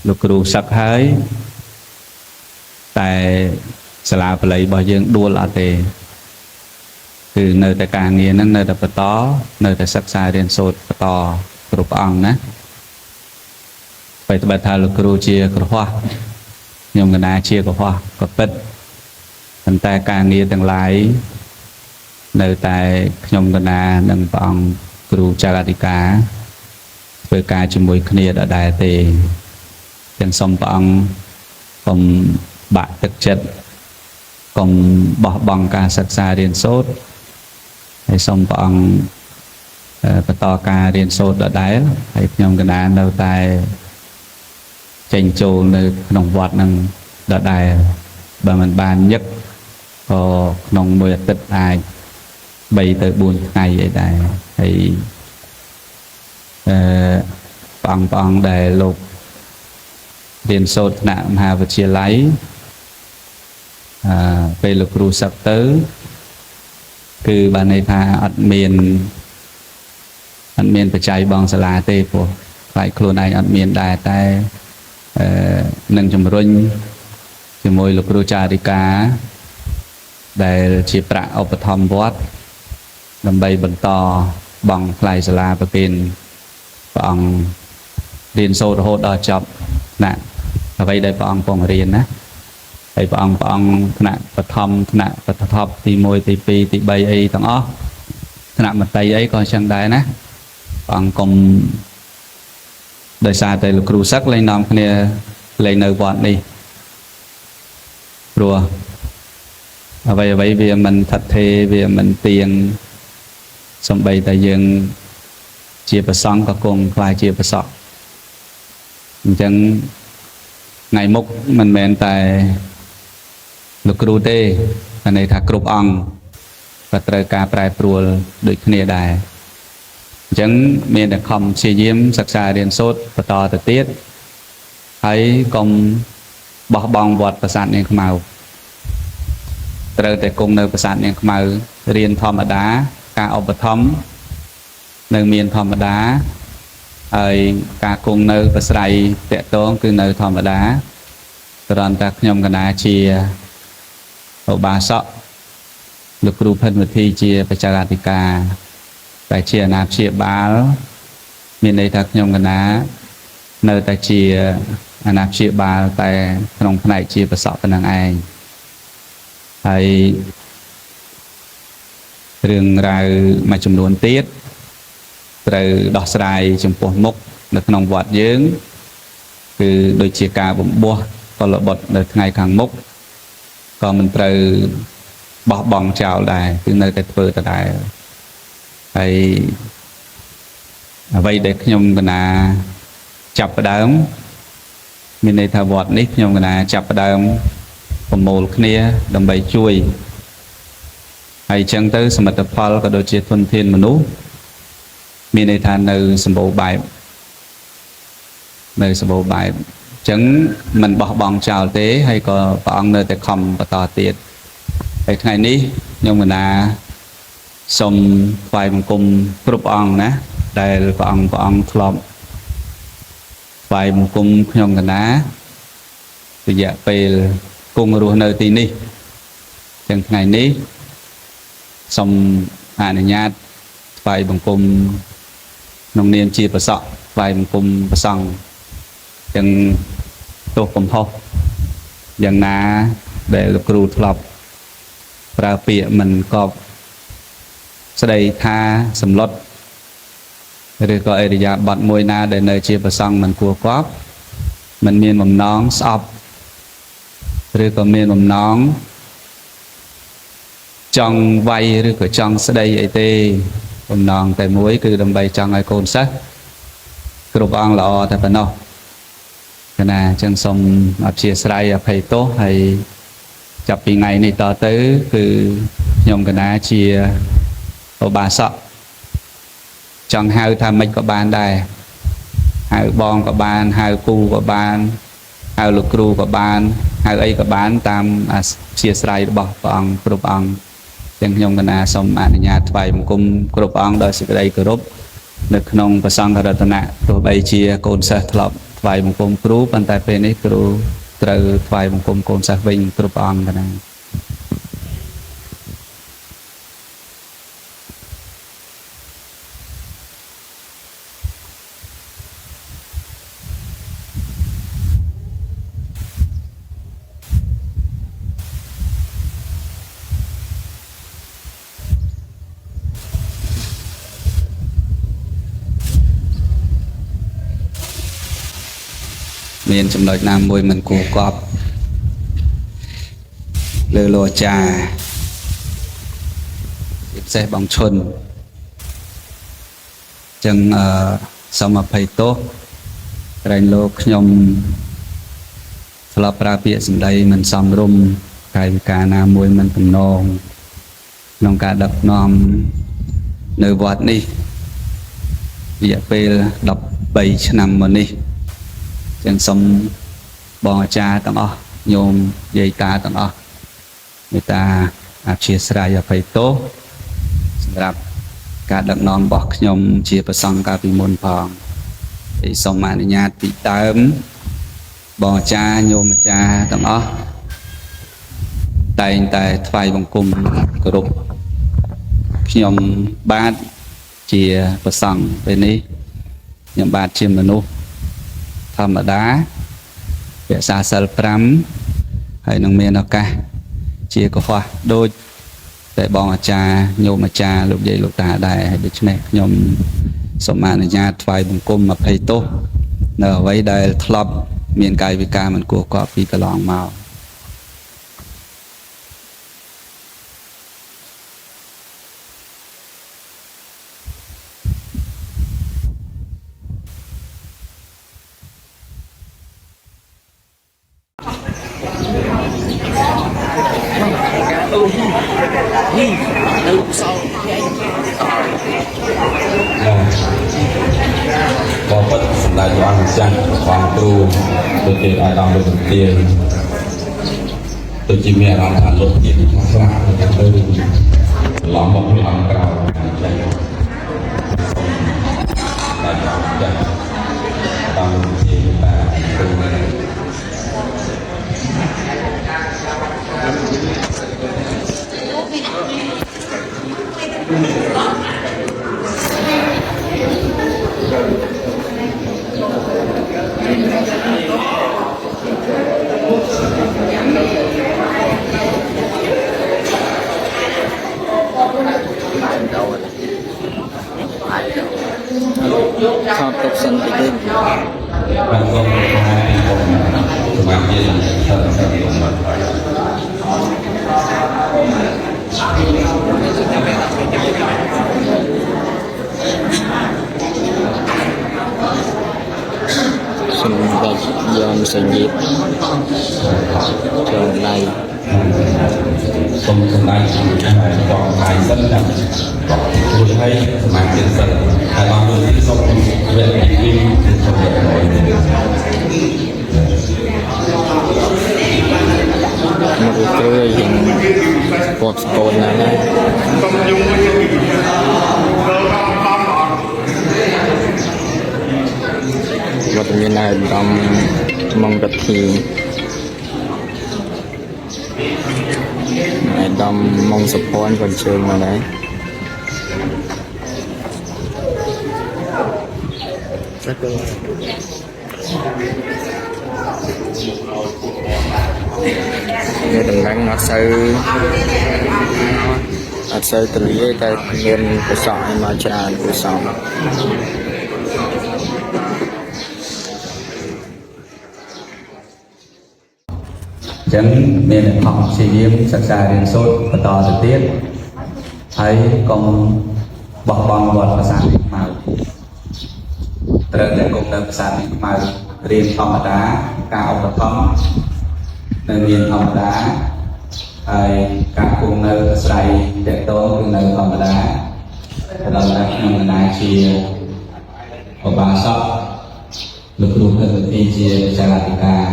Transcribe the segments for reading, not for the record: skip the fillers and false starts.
លោកគ្រូសឹកហើយតែសាលាបាលីរបស់យើងដួលអត់ទេគឺនៅតែការងារហ្នឹងនៅតែបន្តនៅតែសិក្សារៀនសូត្របន្តគ្រប់អង្គណាបើត្បិតថាលោកគ្រូជាក្រហោះខ្ញុំកណាជាក្រហោះក៏ពិតប៉ុន្តែការងារទាំងឡាយនៅតែខ្ញុំកណានិងព្រះអង្គគ្រូចារអធិការធ្វើការជាមួយគ្នាដដែលទេទាំងសូមព្រះអង្គកុំបាក់ទឹកចិត្តកុំបោះបង់ការសិក្សារៀនសូត្រហើយសូមព្រះអង្គបន្តការរៀនសូត្រដដែលហើយខ្ញុំកណានៅតែចេញចូលនៅក្នុងវត្តនឹងដដែលបើមិនបានញឹកក៏ក្នុងមួយអាទិត្យអាច3ទៅ4ថ្ងៃអីដែរហើយអឺព្រះអង្គព្រះអង្គដែលលោករៀនសូត្រថ្នាក់មហាវិទ្យាល័យអឺពេលលោកគ្រូសឹកទៅគឺបានន័យថាអត់មានបច្ច័យបងសាលាទេព្រោះខ្លាចខ្លួនឯងអត់មានដែរតែអឺនឹងជំរុញជាមួយលោកគ្រូចារិកាដែលជាប្រាក់ឧបត្ថម្ភវត្តដើម្បីបន្តបង់ថ្លៃសាលាប្រគេនព្រះអង្គរៀនសូត្ររហូតដល់ចប់ថ្នាក់អ្វីដែលព្រះអង្គពងរៀនណាហើយព្រះអង្គព្រះអង្គថ្នាក់បឋមថ្នាក់បឋមទី1ទី2ទី3អីទាំងអស់ថ្នាក់មត្តេយអីក៏អញ្ចឹងដែរណាព្រះអង្គកុំដោយសារតែលោកគ្រូសឹកលែងនាំគ្នាលែងនៅវត្តនេះព្រោះអ្វីអ្វីវាមិនថិតថេរវាមិនទៀងសំបីតែយើងជាប្រសង់ក៏គង់ខ្លាយជាប្រសក់អញ្ចឹងថ្ងៃមុខមិនមែនតែលោកគ្រូទេតែន័យថាគ្រប់អង្គក៏ត្រូវការប្រែប្រួលដូចគ្នាដែរអញ្ចឹងមានតែខំព្យាយាមសិក្សារៀនសូត្របន្តទៅទៀតហើយកុំបោះបង់វត្តប្រាសាទនាងខ្មៅត្រូវតែគង់នៅប្រាសាទនាងខ្មៅរៀនធម្មតាការឧបត្ថម្ភនៅមានធម្មតាហើយការគង់នៅប្រស្រ័យតកតងគឺនៅធម្មតាគ្រាន់តែខ្ញុំកណាជាឧបាសកលោកគ្រូភិនវិធីជាបច្ចាអធិការតែជាអាណាព្យាបាលមានន័យថាខ្ញុំកណានៅតែជាអាណាព្យាបាលតែក្នុងផ្នែកជាប្រសពប៉ុណ្ណឹងឯងហើយរឿងរ៉ាវមួយចំនួនទៀតត្រូវដោះស្រាយចំពោះមុខនៅក្នុងវត្តយើងគឺដូចជាការបំពោះកុលបុត្រនៅថ្ងៃខាងមុខក៏មិនត្រូវបោះបង់ចោលដែរគឺនៅតែធ្វើដដែលហើយអ្វីដែលខ្ញុំកណាចាប់ផ្ដើមមានន័យថាវត្តនេះខ្ញុំកណាចាប់ផ្ដើមប្រមូលគ្នាដើម្បីជួយហើយអញ្ចឹងទៅសមិទ្ធផលក៏ដូចជាធនធានមនុស្សមានន័យថានៅសម្បូរបែបនៅសម្បូរបែបអញ្ចឹងមិនបោះបង់ចោលទេហើយក៏ព្រះអង្គនៅតែខំបន្តទៀតហើយថ្ងៃនេះខ្ញុំកណាសូមថ្វាយបង្គំគ្រប់អង្គណាដែលព្រះអង្គព្រះអង្គធ្លាប់ថ្វាយបង្គំខ្ញុំកណារយៈពេលគង់រស់នៅទីនេះចឹងថ្ងៃនេះសូមអនុញ្ញាតថ្វាយបង្គំក្នុងនាមជាប្រសក់ថ្វាយបង្គំប្រសង់ចឹងទោសកំហុសយ៉ាងណាដែលលោកគ្រូធ្លាប់ប្រើពាក្យមិនកប់ស្ដីថាសម្លុតឬក៏អរិយាប័ត្រមួយណាដែលនៅជាប្រសង់មិនគួរកប់មិនមានបំណងស្អប់ឬក៏មានបំណងចង់វាយឬក៏ចង់ស្ដីអីទេបំណងតែមួយគឺដើម្បីចង់ឲ្យកូនសិស្សគ្រប់អង្គល្អតែប៉ុណ្ណោះកណាអញ្ចឹងសូមអធ្យាស្រ័យអភ័យទោសហើយចាប់ពីថ្ងៃនេះតទៅគឺខ្ញុំកណាជាឧបាសកចង់ហៅថាម៉េចក៏បានដែរហៅបងក៏បានហៅពូក៏បានហៅលោកគ្រូក៏បានហៅអីក៏បានតាមអធ្យាស្រ័យរបស់ព្រះអង្គគ្រប់អង្គទាំងខ្ញុំកណាសូមអនុញ្ញាតថ្វាយបង្គំគ្រប់អង្គដោយសេចក្តីគោរពនៅក្នុងព្រះសង្ឃរតនៈទោះបីជាកូនសិស្សធ្លាប់ ថ្វាយបង្គំគ្រូប៉ុន្តែពេលនេះគ្រូត្រូវថ្វាយបង្គំកូនសិស្សវិញគ្រប់អង្គកណាមានចំណុចណាមួយមិនគួរកប់លើលោកអាចារ្យជាពិសេសបងឈុនចឹងសូមអភ័យទោសក្រែងលោកខ្ញុំធ្លាប់ប្រើពាក្យសម្ដីមិនសមរម្យកាយវិការណាមួយមិនទំនងក្នុងការដឹកនាំនៅវត្តនេះរយៈពេល13ឆ្នាំមកនេះចឹងសូមបងអាចារ្យទាំងអស់ញោមយាយតាទាំងអស់មេត្តាអធ្យាស្រ័យអភ័យទោសសម្រាប់ការដឹកនាំរបស់ខ្ញុំជាប្រសង់កាលពីមុនផងហើយសូមអនុញ្ញាតពីដើមបងអាចារ្យញោមអាចារ្យទាំងអស់តែងតែថ្វាយបង្គំគោរពខ្ញុំបាទជាប្រសង់ពេលនេះខ្ញុំបាទជាមនុស្សធម្មតារក្សាសិល5ហើយនឹងមានឱកាសជាកុហកដូចតែបងអាចារ្យញោមអាចារ្យលោកយាយលោកតាដែរហើយដូច្នេះខ្ញុំសូមអនុញ្ញាតថ្វាយបង្គំអភ័យទោសនៅអ្វីដែលធ្លាប់មានកាយវិការមិនគួរកប់ពីកន្លងមក ក៏ពិតសម្ដេចព្រះអង្គម្ចាស់ព្រះអង្គគ្រូដូចជាអាដាមលោកទានដូចជាមានអារម្មណ៍ថាលុតទៀតខ្លះៗទៅទៅច្រឡំមកពីអង្គក្រៅអញ្ចឹងសម្ដេចព្រះអង្គម្ចាស់តាមលោកទានតាគ្រូ ថតទុកសិនតិចទេ បានសូមថាពីผมសមាជិកសិនសិនមក សម្ដេចយមសញ្ញិតចងដៃ សូមសម្ដេចចងដៃសិនណារួចហើយសមាជិកសិនហើយបានលោកទីសូមវេទទីសូមរយ មកគ្រឿរៀងពណ៌ស្ពនណាស់ណាវត្តមានអាយដាមមង្កធីអាយដាមមងសុភ័ណ្ឌក៏អញ្ជើញមកដែរ នៅតំណែងអត់សូវអត់សូវទលាយតែមានប្រសក់ឲ្យមកច្រើនប្រសក់ អញ្ចឹងមានតែខំព្យាយាមសិក្សារៀនសូត្របន្តទៅទៀតហើយកុំបោះបង់វត្តប្រាសាទនេះខ្មៅត្រូវតែគង់នៅប្រាសាទនេះខ្មៅរៀនធម្មតាការឧបត្ថម្ភនៅមានធម្មតាហើយការគង់នៅអាស្រ័យតកតងគឺនៅធម្មតាដល់តែខ្ញុំកណាជាឧបាសកលោកគ្រូភិនវិធីជាចារាធិការ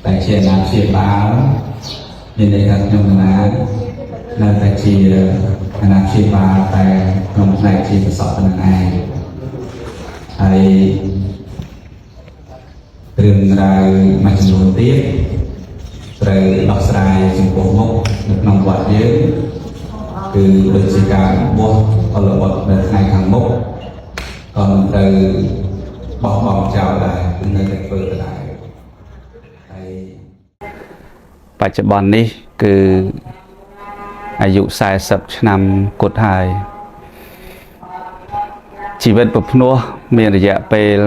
តែជាអាណាព្យាបាលមានន័យថាខ្ញុំកណានៅតែជាអាណាព្យាបាលតែក្នុងផ្នែកជាប្រសពប៉ុណ្ណឹងឯងហើយ រឿងរ៉ាវមួយចំនួនទៀតត្រូវដោះស្រាយចំពោះមុខនៅក្នុងវត្តយើងគឺដូចជាការបោះអលវត្តនៅថ្ងៃខាងមុខក៏មិនត្រូវបោះបង់ចោលដែរគឺនៅតែធ្វើដដែលហើយបច្ចុប្បន្ននេះគឺអាយុ40ឆ្នាំគត់ហើយជីវិតប្រភ្នោះមានរយៈពេល27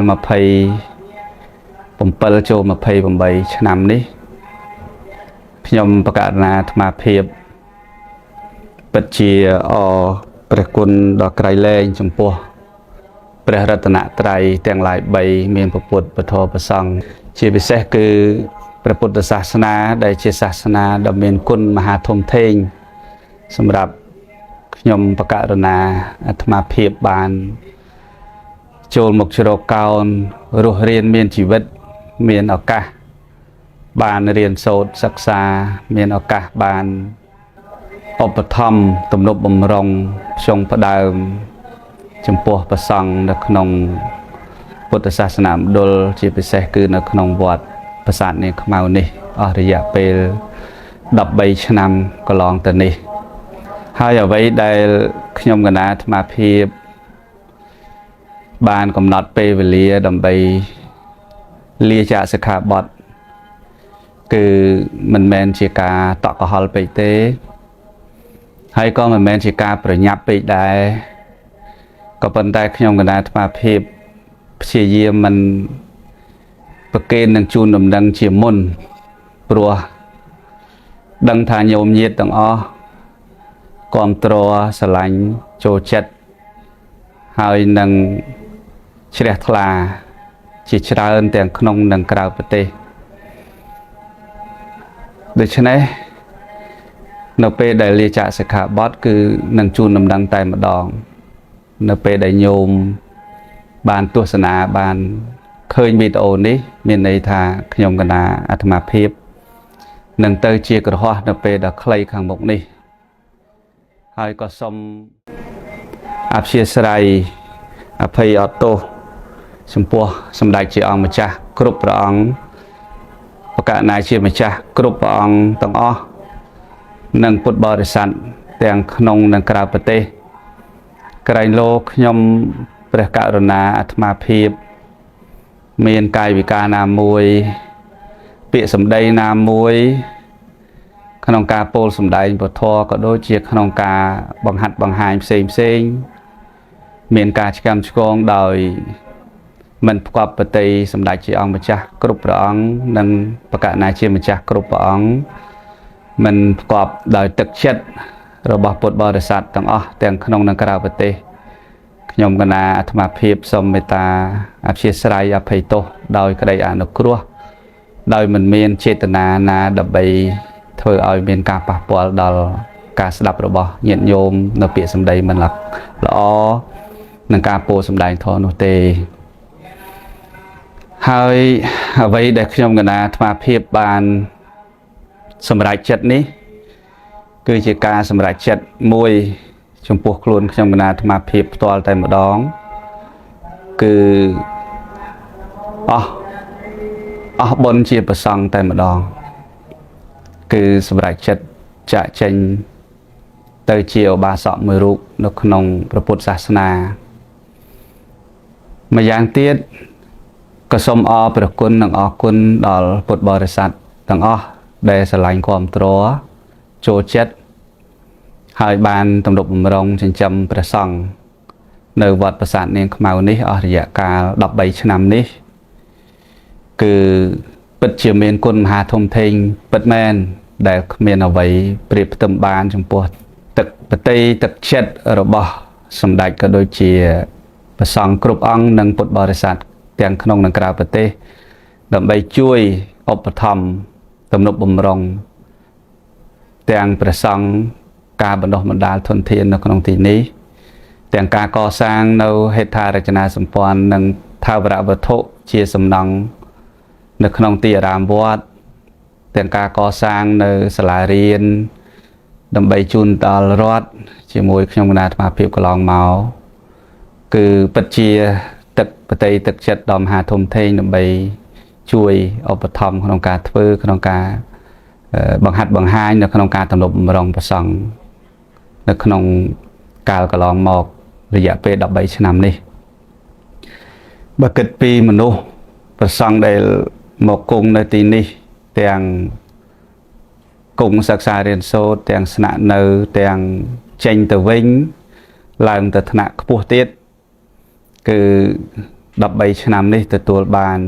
ចូល28ឆ្នាំនេះខ្ញុំបកករណាអាត្មាភាពពិតជាអរព្រះគុណដ៏ក្រៃលែងចំពោះព្រះរតនត្រ័យទាំងឡាយ3មានព្រះពុទ្ធពធព្រះសង្ឃជាពិសេសគឺព្រះពុទ្ធសាសនាដែលជាសាសនាដ៏មានគុណមហាធំធេងសម្រាប់ខ្ញុំបកករណាអាត្មាភាពបានចូលមកជ្រកកោនរស់រៀនមានជីវិតមានឱកាសបានរៀនសូត្រសិក្សាមានឱកាសបានឧបត្ថម្ភទំនប់បំរុងផ្ចុងផ្ដើមចំពោះព្រះសង្ឃនៅក្នុងពុទ្ធសាសនាមណ្ឌលជាពិសេសគឺនៅក្នុងវត្តប្រាសាទនាងខ្មៅនេះអស់រយៈពេល13ឆ្នាំកន្លងទៅនេះហើយអ្វីដែលខ្ញុំកណាអាត្មាភាពបានកំណត់ពេលវេលាដើម្បីលាចាកសិក្ខាបទគឺមិនមែនជាការតក់កុហលពេកទេហើយក៏មិនមែនជាការប្រញាប់ពេកដែរក៏ប៉ុន្តែខ្ញុំកណាអាត្មាភាពព្យាយាមមិនប្រកេននឹងជូនដំណឹងជាមុនព្រោះដឹងថាញោមញាតទាំងអស់គាំទ្រស្រឡាញ់ចូលចិត្តហើយនឹងជ្រះថ្លាជាច្រើនទាំងក្នុងនិងក្រៅប្រទេសដូច្នេះនៅពេលដែលលាចាកសិក្ខាបទគឺនឹងជូនដំណឹងតែម្ដងនៅពេលដែលញោមបានទស្សនាបានឃើញវីដេអូនេះមានន័យថាខ្ញុំកណាអាត្មាភាពនឹងទៅជាក្រហោះនៅពេលដ៏ខ្លីខាងមុខនេះហើយក៏សូមអព្យាស្រ័យអភ័យអត់ទោសចំពោះសម្ដេចជាអង្គម្ចាស់គ្រប់ព្រះអង្គបកណាជាម្ចាស់គ្រប់ព្រះអង្គទាំងអស់និងពុទ្ធបរិស័ទទាំងក្នុងនិងក្រៅប្រទេសក្រែងលោខ្ញុំព្រះករុណាអាត្មាភាពមានកាយវិការណាមួយពាក្យសម្ដីណាមួយក្នុងការពោលសម្ដែងពធក៏ដូចជាក្នុងការបង្ហាត់បង្ហាញផ្សេងផ្សេងមានការឆ្កាំឆ្គងដោយមិនផ្គប់ប្រតិសម្ដេចជាអង្គម្ចាស់គ្រប់ព្រះអង្គនិងបកណាជាម្ចាស់គ្រប់ព្រះអង្គមិនផ្គប់ដោយទឹកចិត្តរបស់ពុទ្ធបរិស័ទទាំងអស់ទាំងក្នុងនិងក្រៅប្រទេសខ្ញុំកណាអាត្មាភាពសូមមេត្តាអព្យាស្រ័យអភ័យទោសដោយក្តីអនុគ្រោះដោយមិនមានចេតនាណាដើម្បីធ្វើឲ្យមានការប៉ះពាល់ដល់ការស្ដាប់របស់ញាតិញោមនៅពាក្យសម្ដីមិនល្អនិងការពោលសម្ដែងធម៌នោះទេហើយអ្វីដែលខ្ញុំកណាអាត្មាភាពបានសម្រេចចិត្តនេះគឺជាការសម្រេចចិត្តមួយចំពោះខ្លួនខ្ញុំកណាអាត្មាភាពផ្ទាល់តែម្ដងគឺអស់អស់បុណ្យជាប្រសង់តែម្ដងគឺសម្រេចចិត្តចាក់ចេញទៅជាឧបាសកមួយរូបនៅក្នុងព្រះពុទ្ធសាសនាម្យ៉ាងទៀតក៏សូមអរព្រះគុណនិងអរគុណដល់ពុទ្ធបរិស័ទទាំងអស់ដែលស្រឡាញ់គាំទ្រចូលចិត្តហើយបានទំនុកបំរុងចិញ្ចឹមព្រះសង្ឃនៅវត្តប្រាសាទនាងខ្មៅនេះអស់រយៈកាល13ឆ្នាំនេះគឺពិតជាមានគុណមហាធំធេងពិតមែនដែលគ្មានអ្វីប្រៀបផ្ទឹមបានចំពោះទឹកបតីទឹកចិត្តរបស់សម្ដេចក៏ដូចជាព្រះសង្ឃគ្រប់អង្គនិងពុទ្ធបរិស័ទទាំងក្នុងនិងក្រៅប្រទេសដើម្បីជួយឧបត្ថម្ភទំនុកបំរុងទាំងព្រះសង្ឃការបណ្ដុះបណ្ដាលធនធាននៅក្នុងទីនេះទាំងការកសាងនៅហេដ្ឋារចនាសម្ព័ន្ធនិងថាវរវត្ថុជាសំណង់នៅក្នុងទីអារាមវត្តទាំងការកសាងនៅសាលារៀនដើម្បីជូនដល់រដ្ឋជាមួយខ្ញុំគណៈអាត្មាភាពកន្លងមកគឺពិតជាទឹកបតីទឹកចិត្តដ៏មហាធំធេងដើម្បី ជួយឧបត្ថម្ភក្នុងការធ្វើក្នុងការអឺបង្ហាត់បង្ហាញនៅក្នុងការទំនុកបំរុងព្រះសង្ឃនៅក្នុងកាលកន្លងមករយៈពេល13ឆ្នាំនេះបើគិតពីមនុស្សព្រះសង្ឃដែលមកគង់នៅទីនេះទាំងគង់សិក្សារៀនសូត្រទាំងស្នាក់នៅទាំងចេញទៅវិញឡើងទៅថ្នាក់ខ្ពស់ទៀតគឺ13ឆ្នាំនេះទទួលបាន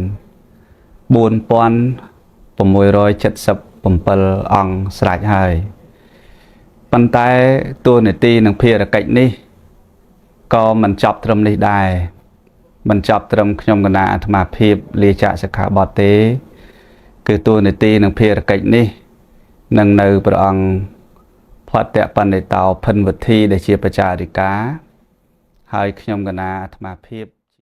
4677អង្គស្រេចហើយប៉ុន្តែតួនាទីនិងភារកិច្ចនេះក៏មិនចប់ត្រឹមនេះដែរមិនចប់ត្រឹមខ្ញុំកណាអាត្មាភាពលាចាកសិក្ខាបទទេ គឺតួនាទីនិងភារកិច្ចនេះនឹងនៅព្រះអង្គភត្តបណ្ឌិតោភិនវុធីដែលជាបច្ចារិកាហើយខ្ញុំកណាអាត្មាភាព